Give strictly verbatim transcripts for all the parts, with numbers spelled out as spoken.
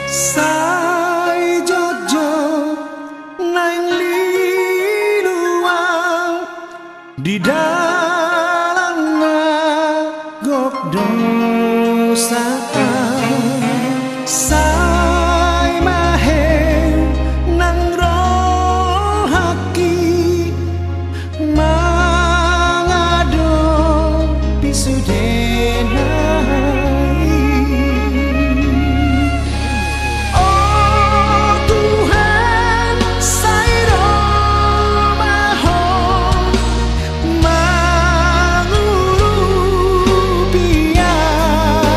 Sai jotjot naeng lilu au di dalan na gok dosa. Sai mahe nang rohangki mangadopi sude nai. O Tuhan, sai ro ma Ho mangurupi au.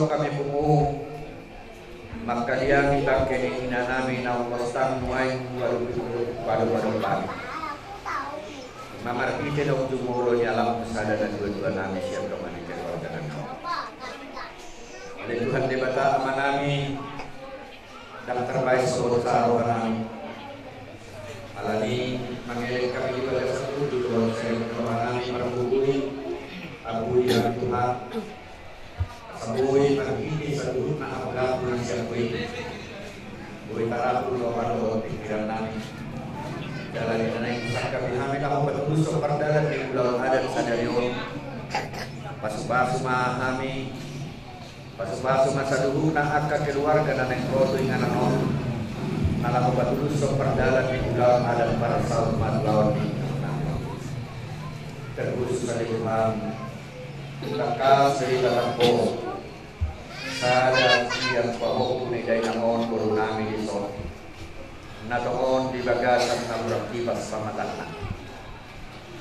Hami pungu, mangkaliangi bangke ni inanami na umur tang nuaeng dua ribu dua puluh dua. Ima marhite na jumolo ni alam sada na dua-dua nami sian dongan ni keluarga nami. Ale Tuhan Debata Amanami, ndang tarbaen so boi rohanami. Alani mangelek hami di bagasan ujung dohot serep ni rohanami marhubui, ampuni hami Tuhan. Asa boi marhite saluhutna hamu na sian boi. Boi tarapul roha dohot pingkirannami. Jala di na naeng sangkapi hami laho patulushon pardalan di ulaon adat sadari on. Pasupasu ma hami. Pasupasu ma saluhutna angka keluarga na naeng ro tu inganan on. Na laho patulushon pardalan di ulaon adat parsaurmatua on. Terkhusus ale Tuhan, tangkas do hita tambo sada sian pahompu ni dainang on borunami dison, na tongon di bagasan na hurang tipas pamatangna.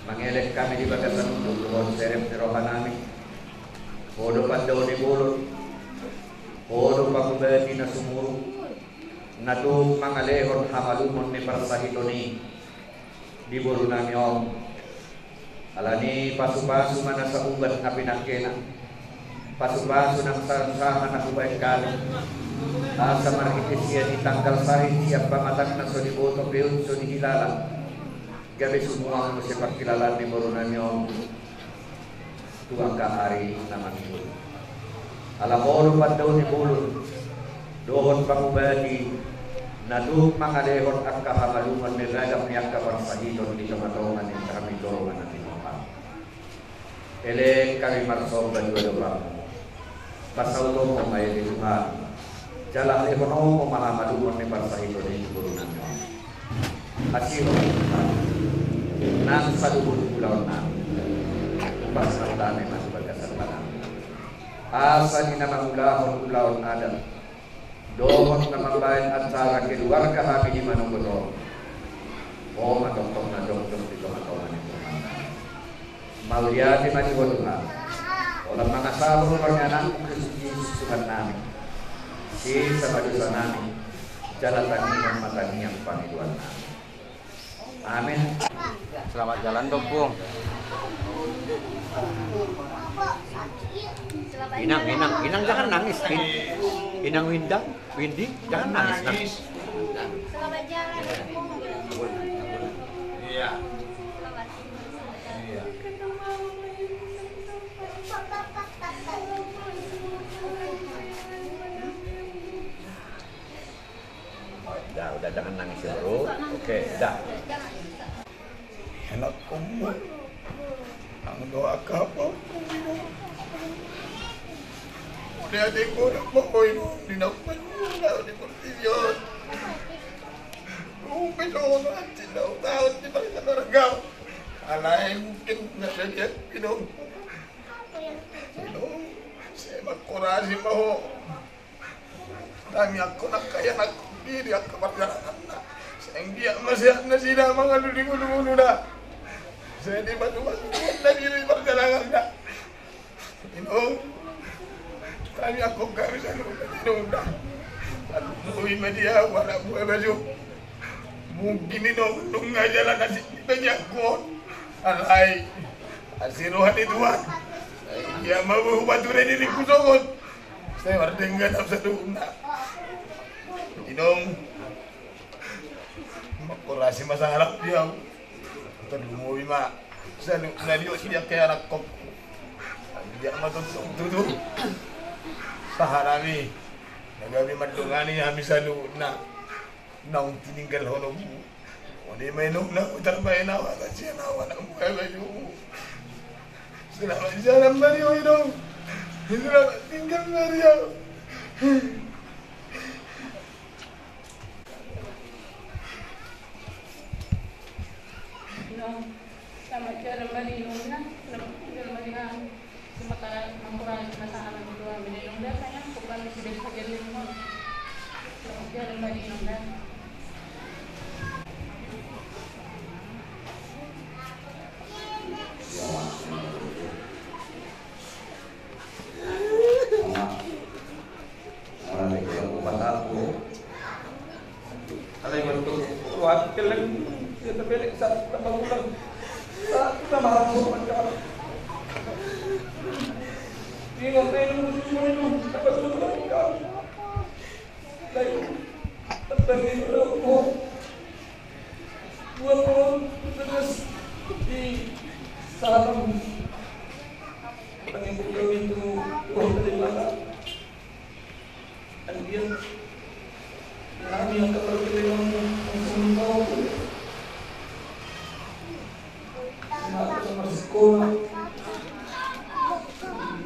Mangelek hami di bagasan ujung dohot serep ni rohanami. Ho do pandaon ni bolon, ho do pangubati na sumurung, na tuk mangalehon hamalumon ni parsahiton i di borunami on. Alani pasupasu ma nasa ubat na pinangkena. Pasupasu nang saha-saha na hubaen hami. Asa marhite sian i tanggal sahit sian pamatangna so diboto, peot so dihilala. Gabe sumuang muse parhilalaan ni borunami on tu angka ari na mangihut. Ala ho do pandaon ni bolon dohot pangubati na tuk mangalehon angka hamalumon ni ragam ni angka parsahiton di tonga-tonga ni hami dongan ni Tuhan. Elek hami marsomba tu adopanmu. Pasaut Ho ma i ale Tuhan. Jala lehon Ho ma hamalumon ni parsahiton i tu borunami on. Asi Ho ma Tuhan, nang saluhut ulaonnami. Upas ma hami tu bagasan tanganmu. Asa di na mangulahon ulaon adat dohot na mambaen acara keluarga hami di manogot on, Ho ma tongtong na jongjong di tonga-tonga ni Tuhan. Mauliate ma di Ho Tuhan. Holan mangasahon panganan Kristus Jesus Tuhannami. Sesa ma dosanami. Jala tangihon ma tangiang pangidoannami. Amin. Selamat jalan, Dokbung. Inang, Inang, Inang, jangan nangis, In-, Inang Winda, Windy, jangan nangis, Nang. Selamat jalan, Dokbung. Iya. Selamat. Iya. Udah, udah, jangan nangis ya, Bro. Oke, udah. Anak kamu, nang doa kapal. Udah, adek gue udah mau ini, ini nak main bola di portivion. Lu besok nanti tahu tahu di balik orang kau. Alai mungkin nggak ada dia, you know. You know, saya mah kurasi mau. Tangiangkon angka ianakkon di angka parjalanganna. Sai anggiat ma sehat nasida mangalului ngolu-ngoluna. Sai dibatu-batu nasida di parjalanganna. Inong, tangiangkon hami saluhutna, Inong, da. Aduh, boi ma dia, anak buah baju. Mungkin, Inong, nunga jalan nasib di bagianku on. Alai asi roha ni Tuhan. Sai anggiat ma boi hupature diringku songon sai mardenggan au saluhutna. Inong, mangkorasi ma sahalak di au. Tarlumobi ma saluhutna di on di angka ianakkon. Anggiat ma tongtong tutu sahalak i na gabe mandongani hami saluhutna. Naung tininggalhononmu. Ode ma, Inong, na hutarbaen au hata sian au, anak buah bajumu. Selamat jalan ma di ho, Inong. Selamat tinggal ma di ho. Inong. Selamat jalan ma di ho, Inong. Selamat tinggal ma di ho. Terima kasih, mangkorasi ma sahalak di ho, Inong, da, sayang. Pokoknya sudah saja, Inong. Selamat jalan ma di ho, Inong, da. Eleng, dia terbelek saat tambah bulan. Saat tambah bulan. Ingat, saya nunggu tujuh menit, tambah bulan. Baik. Tambah bulan. Dua tahun, terus di salam. Pengen itu, wah, terima kasih. Andian, kami yang kepercayaan langsung tahu. Anak sama sekolah.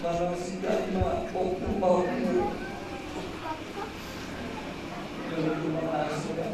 Mana sih, dari mana? Bau, bau. Dari rumah asli.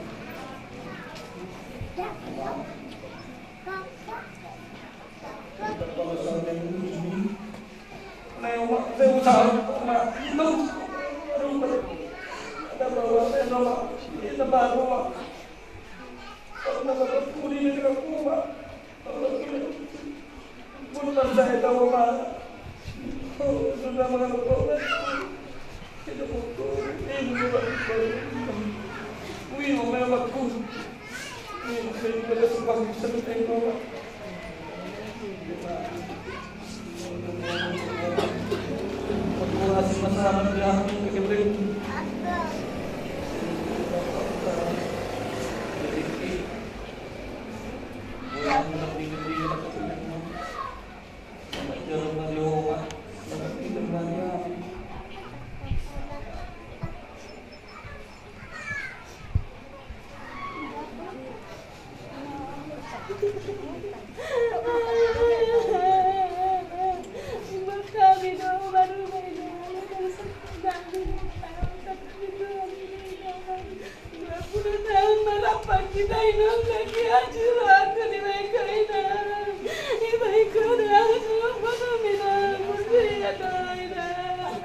Dua puluh tahun marampang hita, inang, lagi hancur aku di baik kau, inang. Di baik kau dah hancur aku, inang. Mesti ada, inang.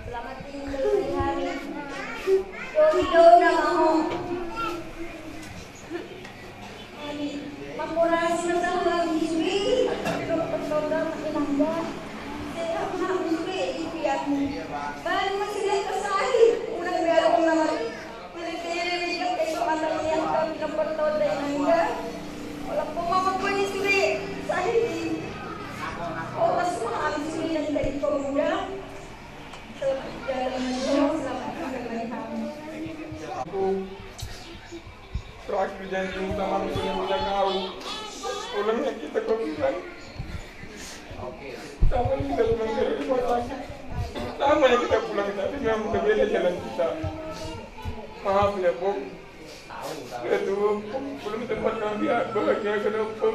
Selamat tinggal, Tuhan. Yo, hidup nama ho. Mangkorasi ma sahulang i sude, tapi do pertonda tak inangga. Sehat ma sude i piakmu. Bani ma sude kasai, unang biar unang. Mele-mele mejak keso mata liat kami no pertonda inangga. Walaupun mama koni sude, sahit i. Horas ma hami sude dan tadi pemuda. Selamat jalan, selamat tinggal dari kami. Terakhir janji utama, misalnya punya kau, pulangnya kita ke bilang. Sama kita pulang dari rumah sakit. Sama ya kita pulang, tapi memang berbeda jalan kita. Maaf ya, Bung. Ya Tuhan, belum tempat kami bahagia ke depan.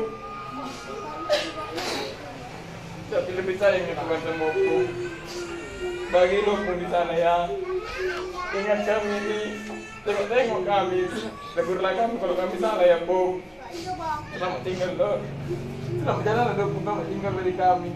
Tapi lebih sayang ya Tuhan sama Bung. Bagi lo pun di sana ya. Ingat kami ini. Tengok-tengok kami, tegurlah kami kalau kami salah ya, Bung. Selamat tinggal, Dok. Selamat jalan, Dok. Selamat tinggal dari kami.